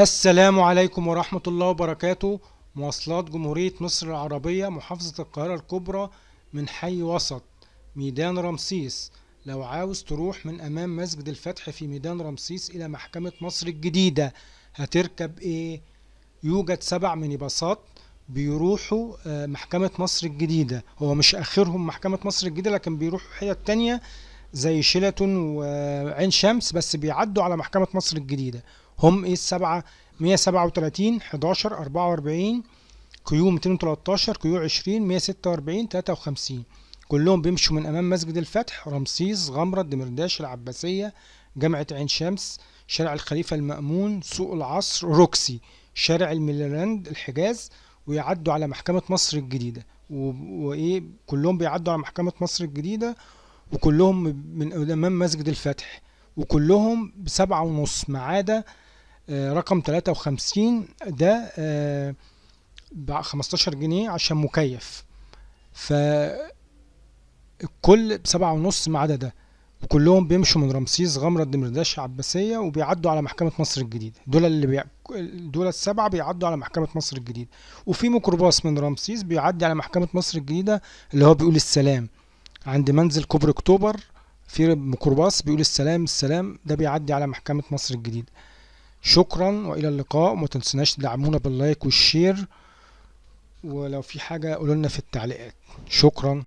السلام عليكم ورحمة الله وبركاته. مواصلات جمهورية مصر العربية، محافظة القاهرة الكبرى، من حي وسط ميدان رمسيس. لو عاوز تروح من أمام مسجد الفتح في ميدان رمسيس إلى محكمة مصر الجديدة هتركب إيه؟ يوجد 7 ميني باصات بيروحوا محكمة مصر الجديدة. هو مش آخرهم محكمة مصر الجديدة، لكن بيروحوا حتت تانية زي شيلاتون وعين شمس، بس بيعدوا على محكمة مصر الجديدة. هم ايه السبعة؟ 137، 11، 44، Q 213، Q 20، 146، 53. كلهم بيمشوا من امام مسجد الفتح، رمسيس، غمرة، دمرداش، العباسية، جامعة عين شمس، شارع الخليفة المأمون، سوق العصر، روكسي، شارع الميلراند، الحجاز، ويعدوا على محكمة مصر الجديدة. وايه، كلهم بيعدوا على محكمة مصر الجديدة، وكلهم من امام مسجد الفتح، وكلهم ب7:30، ما عدا رقم 53 ده ب15 جنيه عشان مكيف. فالكل ب7:30 ما عدا ده، وكلهم بيمشوا من رمسيس، غمرة، دمرداش، عباسية، وبيعدوا على محكمة مصر الجديدة. دول السبعة بيعدوا على محكمة مصر الجديدة. وفي ميكروباص من رمسيس بيعدي على محكمة مصر الجديدة اللي هو بيقول السلام عند منزل كوبري اكتوبر. في ميكروباص بيقول السلام السلام، ده بيعدي على محكمة مصر الجديدة. شكرا والى اللقاء، وما تنسوناش تدعمونا بال like وال share، ولو في حاجة قولولنا في التعليقات. شكرا.